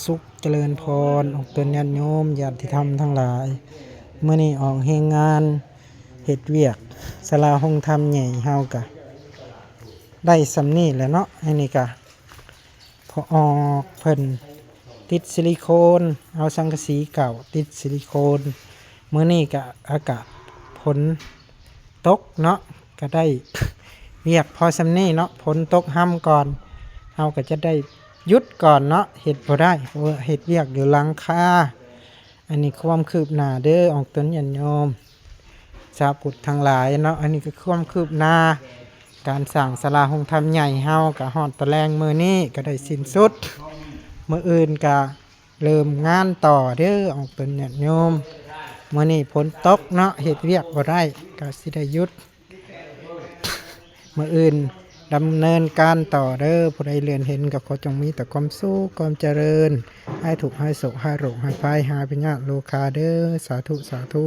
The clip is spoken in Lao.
ສຸກຈະເລີນພອນ ອອກຕົນຍາດໂຍມ ຍາດຕິທຳທັງຫຼາຍ. ມື້ນີ້ອອກແຮງງານເຮັດວຽກສາລາໂຮງທຳໃຫຍ່ເຮົາກະໄດ້ສ່ຳນີ້ແຫຼະເນາະ. ອັນນີ້ກະພໍອອກເພິ່ນຕິດຊິລິໂຄນ ເອົາສັງກະສີເກົ່າຕິດຊິລິໂຄນ. ມື້ນີ້ກະອາກາດຝົນຕົກເນາະ ກະໄດ້ວຽກພໍສ່ຳນີ້ເນາະ. ຝົນຕົກຮຳກ່ອນ ເຮົາກະຈະໄດ້ຢຸດກ່ອນເນາະ ເຮັດບໍ່ໄດ້ ເພາະວ່າເຮັດວຽກຢູ່ຫຼັງຄາ. ອັນນີ້ຄວາມຄືບໜ້າເດີ ອອກຕົນຍາດໂຍມຊາວພຸດທັງຫຼາຍເນາະ. ອັນນີ້ກະຄວາມຄືບໜ້າການສ້າງສາລາໂຮງທຳໃຫຍ່ເຮົາກະຮອດຕອນແລງມື້ນີ້ກະໄດ້ສິ້ນສຸດ. ມື້ອື່ນກະເລີ່ມງານຕໍ່ເດີ ອອກຕົນຍາດໂຍມ. ມື້ນີ້ຝົນຕົກເນາະ ເຮັດວຽກບໍ່ໄດ້ ກະຊິໄດ້ຢຸດ. ມື້ອື່ນດຳເນີນການຕໍ່ເດີ. ຜູ້ໃດເລື່ອນເຫັນກະຂໍຈົ່ງມີແຕ່ຄວາມສຸກຄວາມຈະເລີນ ຫາຍທຸກຫາຍໂສກຫາຍໂລກຫາຍໄພຫາຍພະຍາດໂລຄາເດີ. ສາທຸ ສາທຸ.